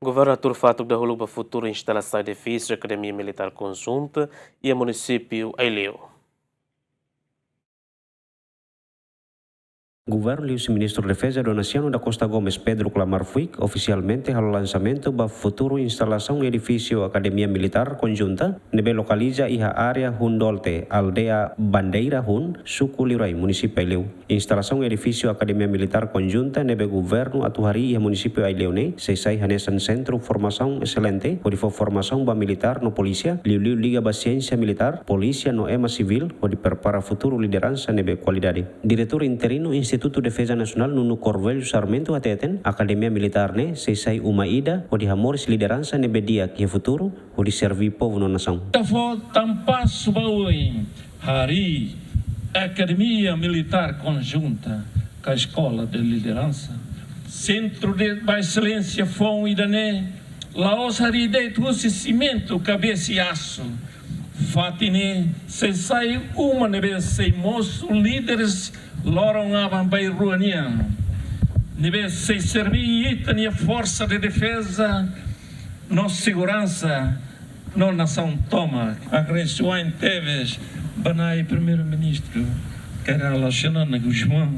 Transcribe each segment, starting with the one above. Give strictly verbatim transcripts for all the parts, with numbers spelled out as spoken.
Governu hatuur fatuk dahuluk ba futuru instalasaun edifísiu Akademia Militár Konjunta iha munisípiu Aileu. Governu liuhusi Ministru Defeza Donaciano da Costa Gomes Pedro Klamar Fuik ofisialmente halo lansamentu ba futuru instalasaun edifísiu Akademia Militár Konjunta ne'ebé lokaliza iha área Hun Dolte, aldeia Bandeira Hun, suku Liurai, munisípiu Aileu. Instalasaun edifísiu Akademia Militár Konjunta ne'ebé governu atu harii iha munisípiu Aileu ne'e sei sai hanesan sentru formasaun eselente hodi fó formasaun ba militár no polísia, liuliu liga ba siénsia militár, polísia no ema sivíl, hodi prepara futuru lideransa ne'ebé kualidade. Diretór interinu Institutu Defeza Nasionál Nuno Carvalho Sarmento hateten, Akademia Militár ne'e sei sai uma ida hodi hamoris lideransa ne'ebé di'ak iha futuru, hodi serví povu no nasaun. Ita fó tan pasu ba oin, harii Akademia Militár Konjunta ka Eskola de Lideransa. Sentru de ba eselénsia foun ida-ne'e, la'ós harii de'it husi simentu ka besi asu. Fatin ne'e sei sai uma ne'ebé sei mosu líderes loron aban-bainrua nian. Ne'ebé sei serví ita-nia forsa de defeza no seguransa no nasaun tomak. Agradese oan tebes ba Na'i Primeiru-Ministru, Kay Rala Xanana Gusmão,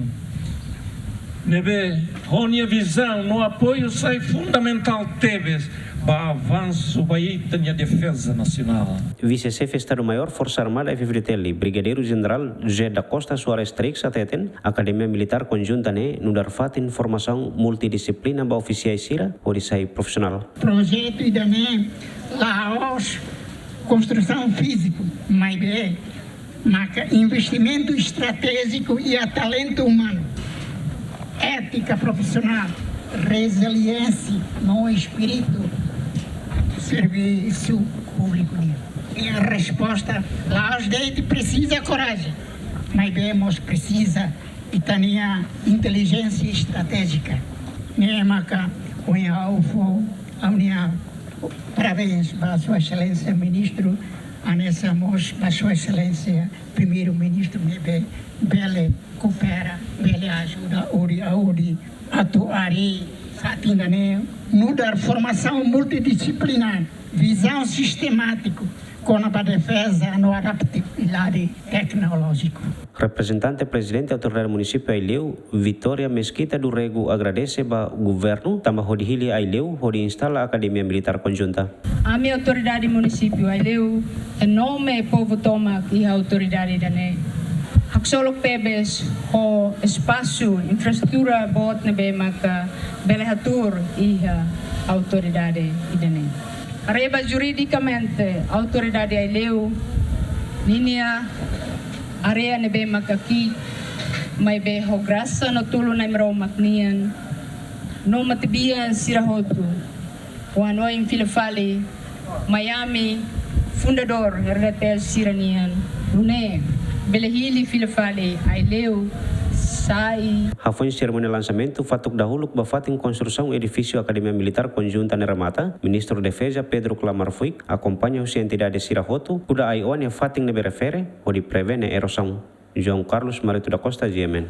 ne'ebé ho nia vizaun no apoiu sai fundamentál tebes ba avansu ba ita-nia defeza nasionál. Vise-Xefe Estadu-Maiór Forsa Armada F-FDTL, Brigadeiru Jenerál José da Costa Soares Trix hateten, Akademia Militár Konjunta ne'e nu'udar fatin formasaun multidixiplina ba ofisiais sira hodi sai profisionál. Projetu ida-ne'e la'ós konstrusaun fíziku, maibé maka investimentu estratéjiku iha talentu umanu, étika profisionál, reziliénsia no espíritu servisu públiku nian. Iha resposta la'ós de'it presiza korajen, maibé mós presiza ita-nia intelijénsia estratéjika. Ne'e maka ohin ha'u fó ha'u-nia parabéns ba Sua Exelénsia Ministru, hanesan mós ba Sua Exelénsia Primeiru-Ministru ne'ebé bele koopera, bele ajuda hodi, hodi atu harii fatin ida-ne'e nu'udar formasaun multidixiplina, vizaun sistemátiku kona-ba defeza no adaptabilidade teknolójiku. Reprezentante Prezidente Autoridade Munisípiu Aileu, Vitória Mesquita do Rego, agradese ba governu tanba hodi hili Aileu hodi instala Akademia Militár Konjunta. Ami Autoridade Munisípiu Aileu, em nome povu tomak iha autoridade ida-ne'e, haksolok tebes ho espasu infraestrutura boot ne'ebé maka bele hatuur iha autoridade ida-ne'e. Haree ba juridikamente, Autoridade Aileu ninia área ne'ebé maka ki'ik, maibé ho grasa no tulun Nai Maromak nian, no matebian sira hotu, oan-oin fila fali, mai ami fundadór R D T L sira-nian, nune'e bele hili fila fali Aileu sai. Hafoin serimónia lansamentu fatuk dahuluk ba fatin konstrusaun edifísiu Akademia Militár Konjunta ne'e remata, Ministru Defeza Pedro Klamar Fuik akompaña husi entidade sira hotu, kuda ai-oan iha fatin ne'ebé refere hodi prevene erozaun. João Carlos Marito da Costa, G M N.